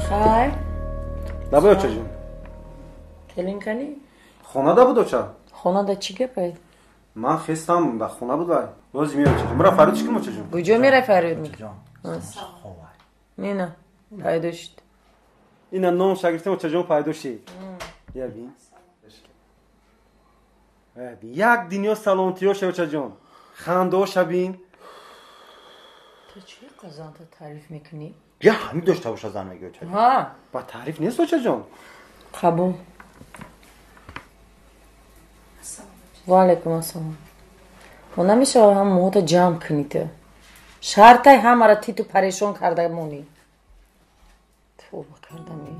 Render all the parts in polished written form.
Хай. Лабай очаҷон. Келин кани? Хонада буд оча. Хонада чӣ гапай? Ман хестам, дар хона буд вай. Боз меоям очаҷон. Мара фарёд чӣ кунам очаҷон? Куҷо мерай фарёд мекунӣ? Мина, пайдо шуд. Ина ном шагиртам очаҷон пайдо шид. Я бин. Як дунё саломатиё ша очаҷон. Хандоша бин. Ту чӣ қазанта таъриф мекунӣ? Я ҳамин дошта боша зан мегӯ очаҷон. Ҳа. Ба таъриф нест очаҷон. Қабул. Ва алайкум ассалом. Мо намешава ҳам моҳота ҷамъ кунӣ ту. Шартай ҳамаро титу парешон карда монӣ. Тавба кардами.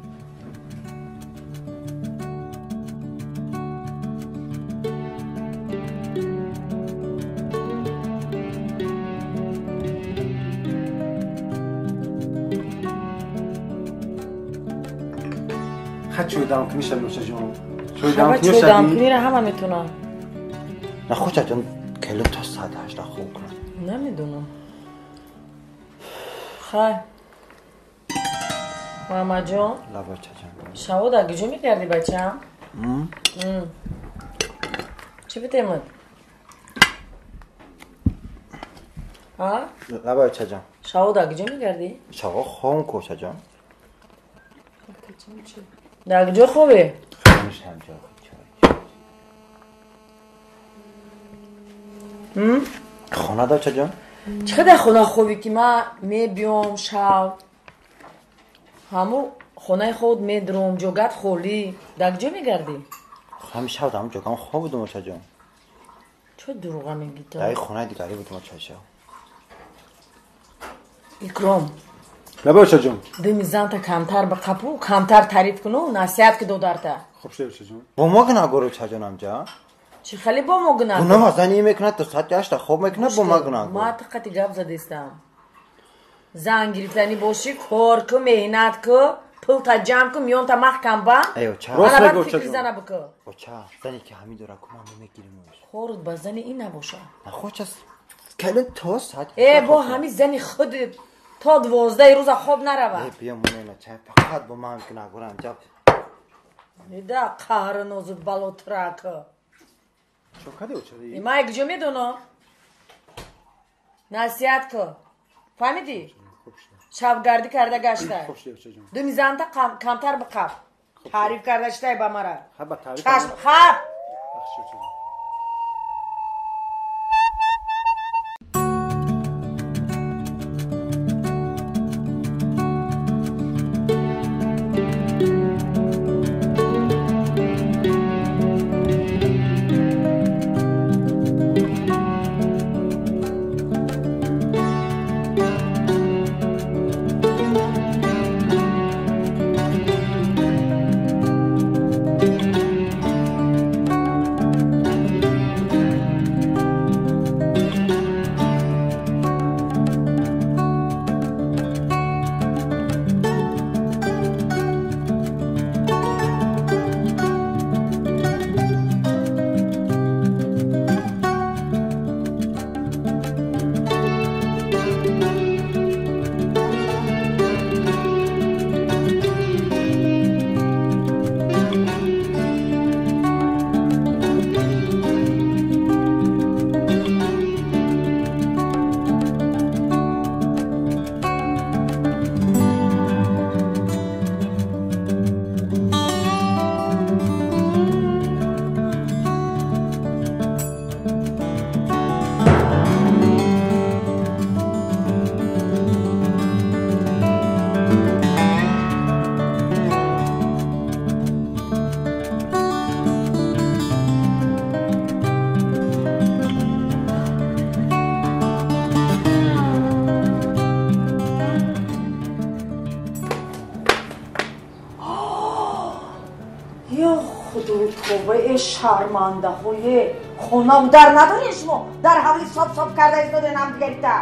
Ха чойдамкунӣ шаби очаҷон. Чойдамкуниро ҳама метавонанд. На хочаҷон, келин то соати 8 хоб кунад. Намедонам. Хай. Мамаҷон. Лаб очаҷон. Шаво дар куҷо мегардӣ бачаам? Чӣ битемад? А? Лаб очаҷон. Шаво дар куҷо мегардӣ? Шаво хом ку очаҷон. Дар куҷо хобе? Хона да очаҷон. Чӣ қадар хона хобӣ ки ман мебиём шав. Ҳаму хонаи худ медурам, ҷогат холӣ. Дар куҷо мегардӣ? Ҳами шав дар ҳамун ҷогам хоб будум очаҷон. Чо дурӯға мегӣ ту? Дар хонаи дигарӣ будум очаҷон. Икром. Лабай очаҷон. Дими занта камтар биқапу, камтар таъриф куну, насиҳат ки додарта. Хуб шуд очаҷон. Бо мо гунаҳгор очаҷон амҷа? Чӣ хеле бо мо гунаҳгор? Гунаҳ зани мекунад то соати 8 хоб мекунад, бо ма гунаҳгор. Ма тиққати гап задистам. Зан гирифтанӣ бошӣ, кор ку, меҳнат ку, пулта ҷамъ ку, миёнта маҳкам банд. Эй оча. Рост мегӯ фикри зана бикӯ. Оча, зане ки ҳамин дора ку ман намегирим. Корут ба зани ин набоша. Нахоча келин то соат. Э, бо ҳамин зани худ то 12 рӯза хоб нарава. Э, биё монена чай, фақат бо ман гунаҳгорам ҷа. Неда қаҳру нозу бало трак. Чо кади оча? Ман куҷо медонам? Насиҳат ку. Фаҳмидӣ? Шабгардӣ карда гашта. Думи занта камтар биқап. Таъриф карда шитай ба мара. Чашм хаб. Шармандаҳое хонаву дар надоред шумо дар ҳавли соб-соб карда истоден ҳамдигарита.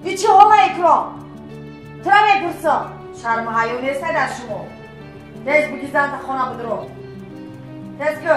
И чӣ ҳола Икром? Тура мепурсам. Шарму ҳаё нестед аз шумо. Тез бигизанта хона будро. Тез ку.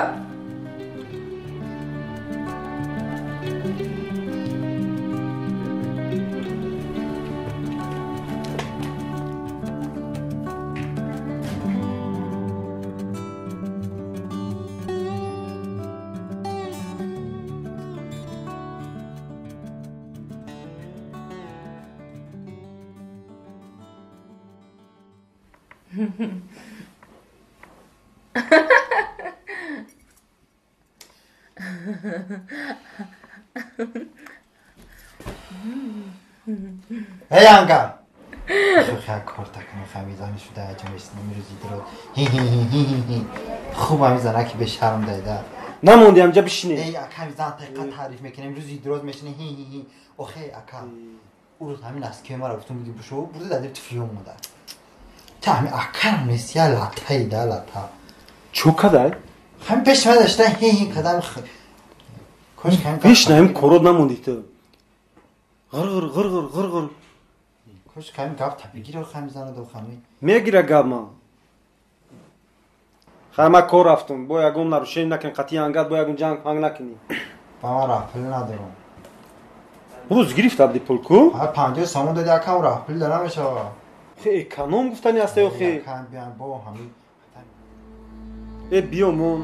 Эй анга! خیلی کار تکنم فهمیدن شده عجم اسلامی رو زیدراد هی هی هی هی هی خوب همی زنه که به شرم دایده نموندی همجا بشینی ای اکا همی زن طریقه تعریف میکنه امروز زیدراد میشینه هی هی هی آخه اکا او روز همین از که ما رو گفتم بگی بشو برده دادیم تفیوم مده تا همین اکا هم نیست یه لطه ایده لطه چو کدای؟ همین پیش من داشته هی هی کدام پیش نهیم کرود نموندی تو غر غر غر غر غر кош ками гап та бигир хами зана до хами мегира гап ма хай ма кор рафтум бо ягон нарушение накунӣ қатъи ангат бо ягон ҷанг панг накунӣ ба ман раҳпул надорам рӯз гирифт абди пул ку ҳа 50 сомон доди акам раҳпул да намешава хе эконом гуфтани ҳаста ё хе акам биям бо ҳами э биёмон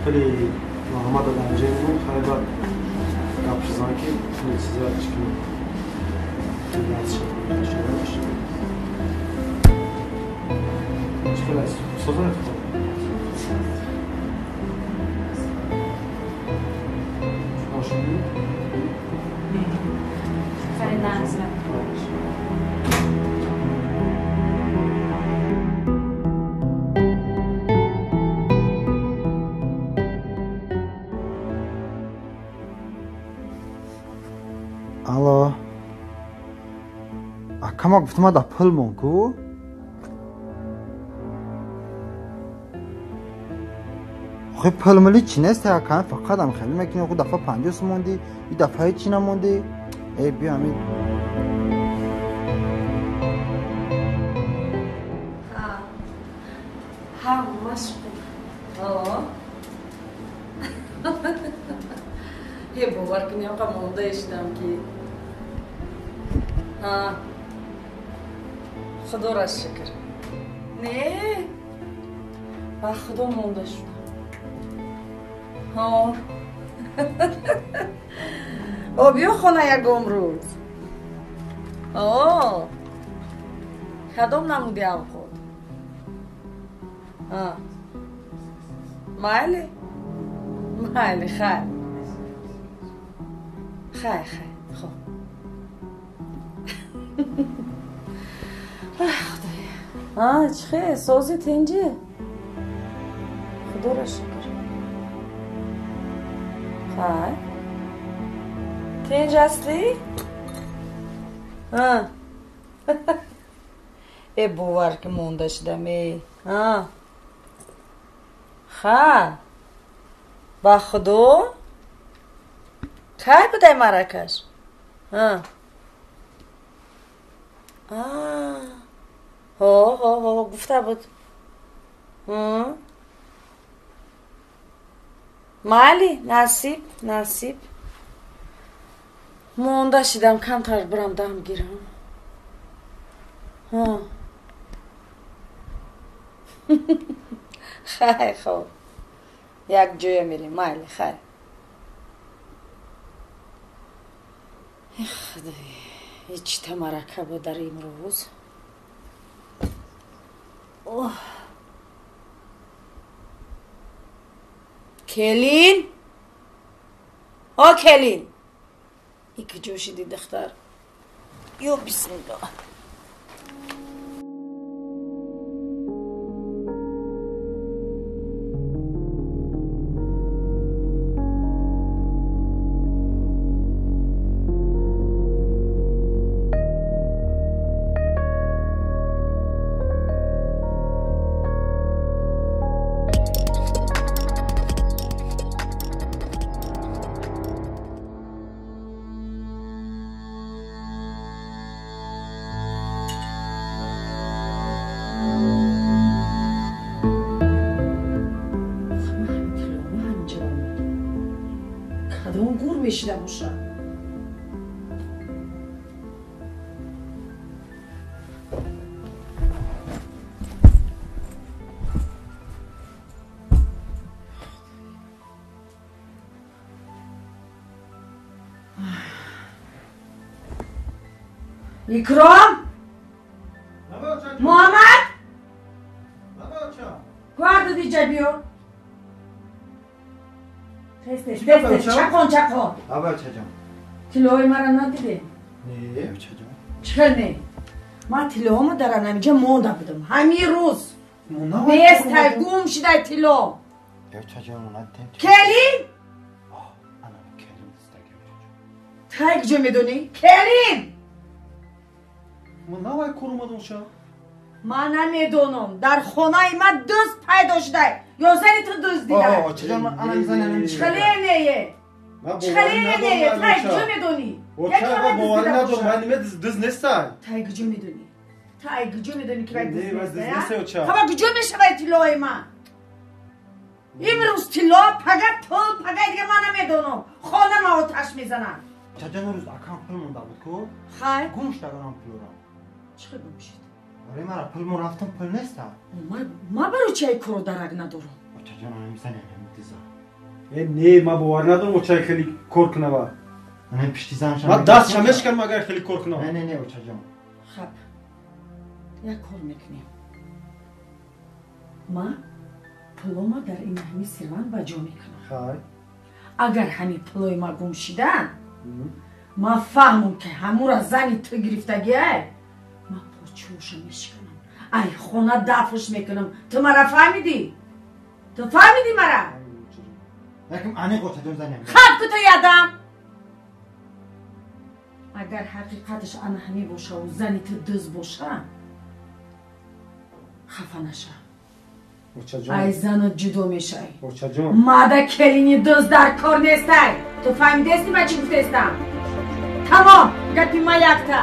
хеле марҳамат даданҷаи хеле бад гап шизан ки хеле чиза чӣ хеле соза Алло. Акама гуфтам да пул мон ку? Охе пул мали чӣ нест ака, фақат ам хеле мекунӣ, охе дафа 50 сомонди, и дафа ҳеҷ чӣ намонди. Э биё ҳамин. Ҳа, машғул. О. Е бовар кунӣ ҳамқа монда шудам ки ҳа худоро шукр не ба худо монда шудам ҳо о биё хона ягон рӯз о кадом намуди авқот майли майли хайр хай хай хоб худоя а чӣ хе сози тинҷи худоро шукр хай тинҷ ҳастӣ э бовар ки монда шудам э ха ба худо кай будай маракаш ҳо ҳо ҳо гуфта буд майли насиб насиб монда шидам камтар бирам дам гирам хай хоб як ҷоя мерем майли хай худои чӣ тамарака буд дар имрӯз келин о келин и куҷо шиди духтар ё бисмиллоҳ мешида боша Икром? Муҳаммад? Гварда диҷа биё. Тез тез тез тез чақон чақон. Аба очаҷон. Тиллоҳои маро надидӣ? Не, очаҷон. Чӣ хел не? Ман тиллоҳомо дар анамиҷа монда будам. Ҳамин рӯз. Нестай, гум шидай тилло. Очаҷон, надидем. Келин? Ана келин дистаги очаҷон. Тай куҷо медонӣ? Келин! Ман навай кор омадам оча. Ман намедонам. Дар хонаи ман дузд пайдо шудай. Ё зани ту дузд дидай. Очаҷон, ман ана зани ана. Чӣ хеле нее? Чӣ хеле нее? Тай куҷо медонӣ? Оча, ман боварӣ надорам. Ман нима дузд нестай. Тай куҷо медонӣ? Тай куҷо медонӣ ки вай дузд нест? Хаба куҷо мешавад тиллои ман? Имрӯз тилло, пага пул, пага дига ман намедонам. Хона ма оташ мезанам. Очаҷон, рӯз акам пул монда буд ку? Хай. Гум шуд агарам пулро. Чӣ хел гум шуд? Оре, мара пул мо рафтам, пул неста. Ма барои чӣ ай корро дарак надорам? Очаҷон, ана мизани ана диза. Э, не, ма боварӣ надорам оча хеле кор кунава. Ана пишти занша. Ма дастша мешканам агар хеле кор кунам. Не, не, не, очаҷон. Хаб. Як кор мекунем. Ма пулома дар ин ҳами сервант ба ҷо мекунам. Хай. Агар ҳами пулои ма гум шидан, ма фаҳмам ки ҳамура зани ту гирифтагиай, ма почӯша мешиканам. Ай хона дафш мекунам. Ту мара фаҳмидӣ? Ту фаҳмидӣ мара? Яким аниқ очаҷон зани ҳами. Хаб ку ту ядам. Агар ҳақиқаташ ана ҳами бошаву зани ту дузд боша, хафа наша. Ай занат ҷудо мешай. Очаҷон. Мада келини дузд дар кор нестай. Ту фаҳмидести ма чӣ гуфтестам? Тамом, гапи ма якта.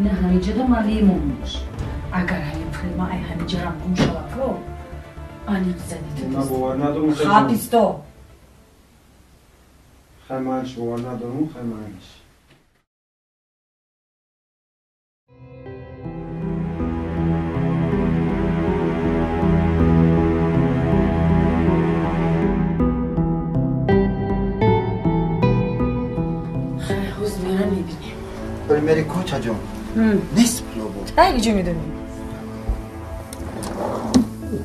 На ҳамиҷада ман мемонмш. Агар ҳамин пули ма ай ҳамиҷарам гум шавад ко, аниқ зани ту Ман бовар надорам очаҷон. Хаб исто. Хай манш бовар надорам, хай манш. Мери кочаҷон. Нест пуло буд. Тай куҷо медонӣ?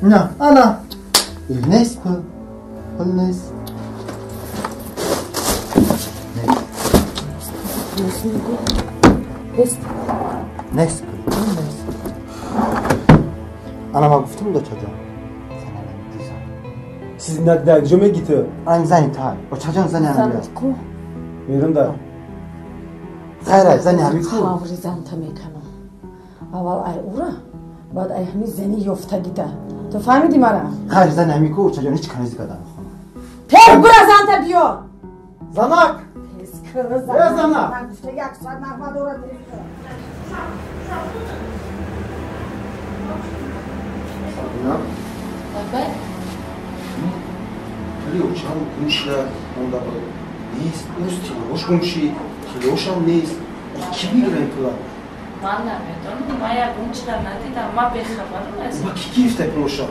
На, ана. Нест пул. Пул нест. Нест. Нест пул. Пул нест. Ана ма гуфтам дочаҷон. Сиз дар куҷо мегӣ ту? Ана зани тай. Очаҷон зани ҳами. Ку? Мерам дар. Хайр, зани ҳами ку? Қаври занта меканам. Аввал ай ура, баъд ай ҳами зани ёфтагита. Ту фаҳмидӣ мара? Хайр, зани ҳами ку, очаҷон ҳеҷ канизи кадан хона. Тез бура занта биё. Занак! Тез кир занак. Занак! Ман гуфта як соат нағма дорад. Сабина? Бабай? Пули очам гум шуда монда буд. Нест, урӯз тиллош гум шид, тиллошам нест. Ки мегирад ин пула? Ман намедонам, ман ягон чиза надидам, ман бехабарам аз Ма ки гирифта пулоша?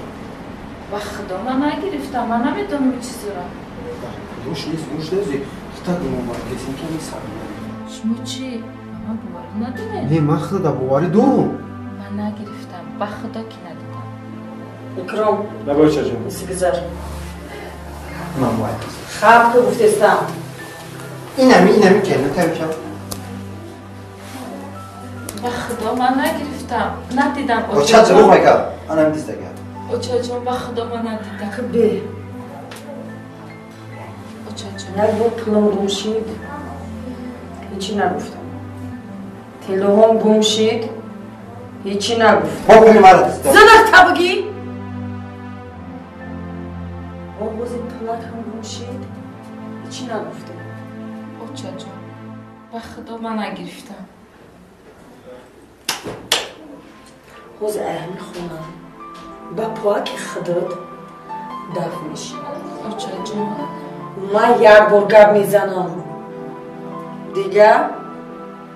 Ба худо ман нагирифтам, ман намедонам ин чизро. Пулош нест, гум шуда зи хита гумонбар кесем ки ами Сабина. Шумо чӣ? Ба ман боварӣ надоред? Не, ман худо боварӣ дорум. Ман нагирифтам, ба худо ки надидам. Икром. Набой очаҷон. Сигзар. Ман бояд. Хаб ку гуфтестам. Инами, инами келин тай оча. Ба худо ман нагирифтам, надидам. Оча дурӯғ мекард. Ана ҳами дистага. Очаҷон, ба худо ман надидам. Бе. Очаҷон. Як бор пулам гум шид, ҳечи нагуфтам. Тиллоҳом гум шид, ҳечи нагуфтам. Бо пули мара диста. Занак та бигӣ. Оғози пулакам гум шид, ҳечи нагуфтам. Очаҷон, ба худо ман нагирифтам. Ҳозир ай ҳами хона ба поаки худат даф мешӣ. Очаҷон. Ман як бор гап мезанам. Дига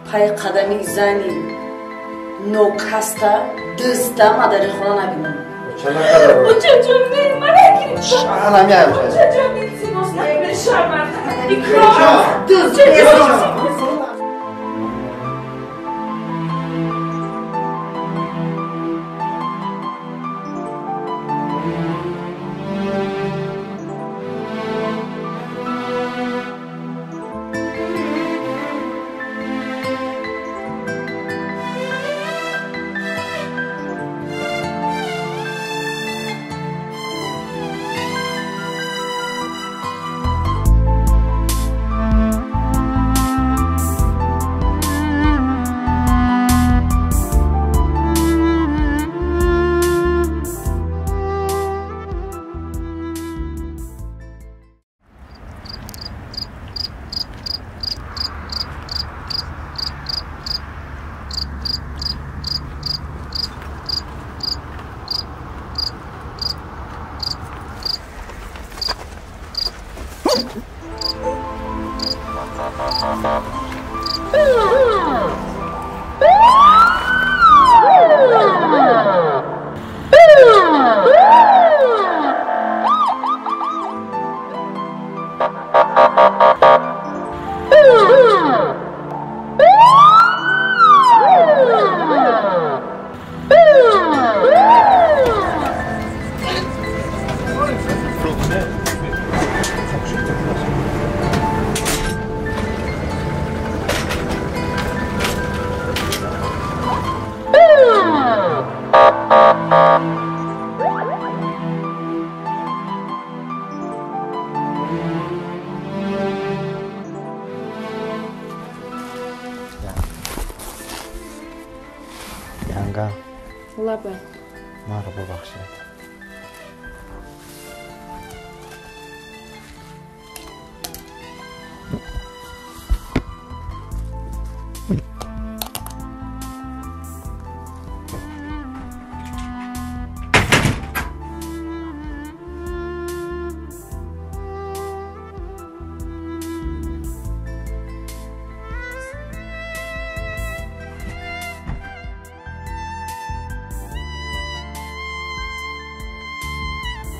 пай қадами зани нокаста дузда ма дар ин хона набинам. Оча накарда. Очаҷон, не, ман нагирифтам. Ана меоям. Очаҷон, илтимос намешавад. Икром. Маро бубахшед.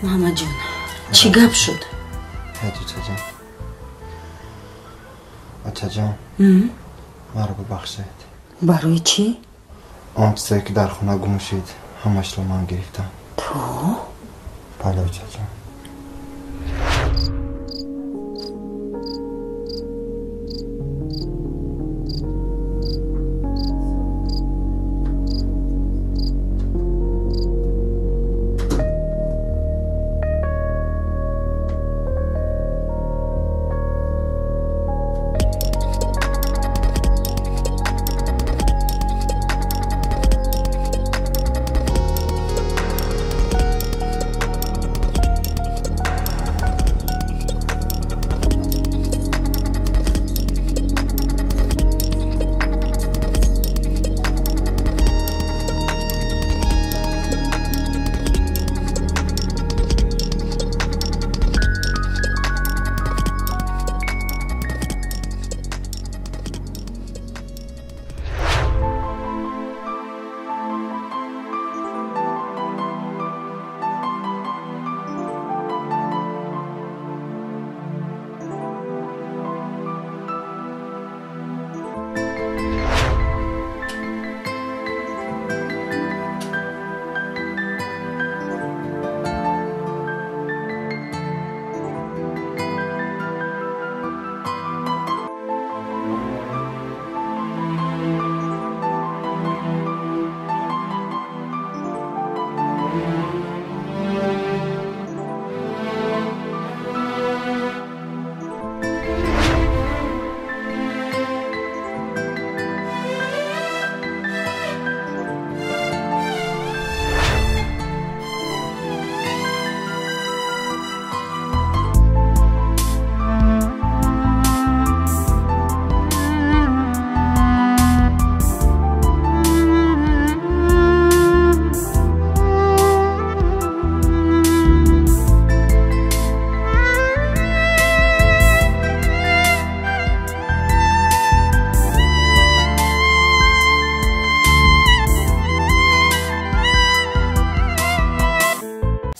Муҳаммадҷон, чӣ гап шуд? Очаҷон, очаҷон, маро бубахшед. Барои чӣ? Он чизе ки дар хона гум шуд, ҳамашро ман гирифтам. Ту? Бале, очаҷон.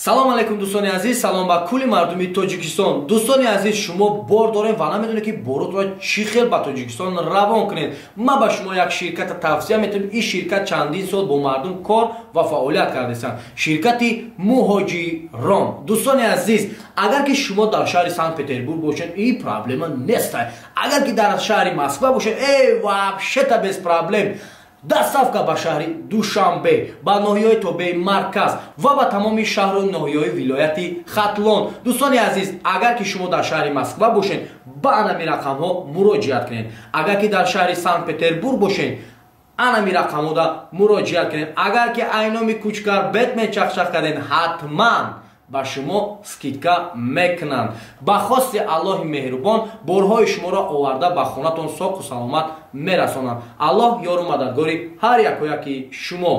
Салом алейкум, дӯстони азиз, салом ба кулли мардуми Тоҷикистон. Дӯстони азиз, шумо бор дорем ва намедонед, ки боротро чӣ хел ба Тоҷикистон равон кунед. Ман ба шумо як ширката тавсия метавонам. Ин ширкат чандин сол бо мардум кор ва фаъолият кардастанд, ширкати Муҳоҷирон. Дӯстони азиз, агар ки шумо дар шаҳри Санкт Петербург бошед, ин проблема нестай. Агар ки дар шаҳри Москва бошед, э, вообще-то без проблем. Доставка ба шаҳри Душанбе, ба ноҳияҳои тобеи марказ ва ба тамоми шаҳру ноҳияҳои вилояти Хатлон. Дӯстони азиз, агар ки шумо дар шаҳри Москва бошед, ба анами рақамҳо муроҷиат кунед. Агар ки дар шаҳри Санкт Петербург бошед, анами рақамҳода муроҷиат кунед. Агар ки ай номи Кучкар Бетмен чахчах кардем, ҳатман ба шумо скидка мекунанд. Ба хости Аллоҳи меҳрубон, борҳои шуморо оварда ба хонатон соқу саломат мерасонанд. Аллоҳ ёру мададгори ҳар якояки шумо.